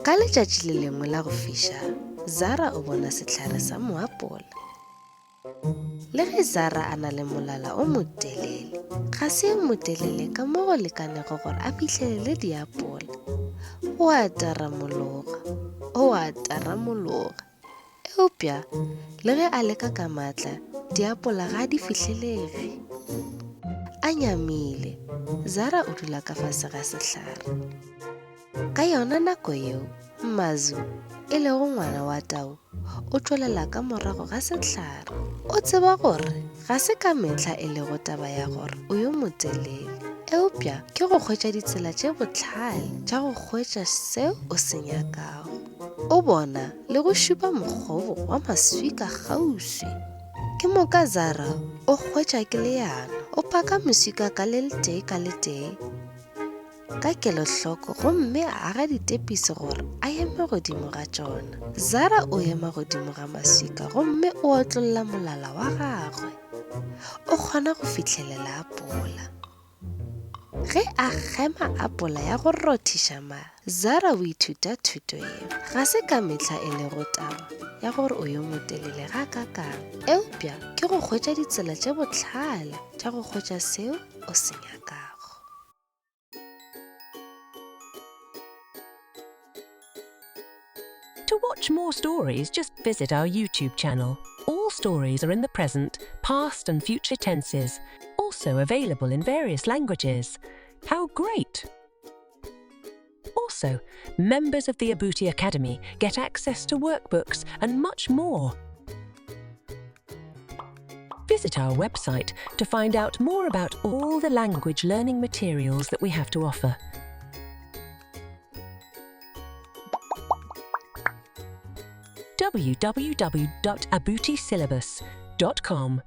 Ka letšatši le lengwe la go fiša, Zara o bona sehlare sa moapola. Le ge Zara a na le molala o motelele, ga se o motelele ka mo go lekanego gore a fihlelele diapola. O a taramologa, o a taramologa. Eupša le ge a leka ka matla, diapola ga di fihlelege. A nyamile, Zara o dula ka fase ga sehlare. Ka yona nako yeo, Mazu, e lego ngwana wa tau, o tšwelela ka morago ga sehlare. O tseba gore ga se ka mehla e lego taba ya gore o yo motelele, eupša ke go hwetša ditsela tše bohlale tša go hwetša seo o se nyakago. O bona le go šupa mokgobo wa maswika kgauswi. Ke moka Zara o hwetša ke leano. O paka maswika ka le letee ka letee ka kelohloko gomme a aga ditepisi gore a eme godimo ga tšona. Zara o ema godimo ga maswika gomme o otlolla molala wa gagwe. O kgona go fihlelela apola. Ge a kgema apola ya go rothiša mala, Zara o ithuta thuto yeo. Ga se ka mehla e lego taba ya gore o yo motelele gakakang, eupša ke go hwetša ditsela tše bohlale tša go hwetša seo o se nyakago. To watch more stories, just visit our YouTube channel. All stories are in the present, past, and future tenses, also available in various languages. How great! Also, members of the Abuti Academy get access to workbooks and much more. Visit our website to find out more about all the language learning materials that we have to offer. www.abutisyllabus.com.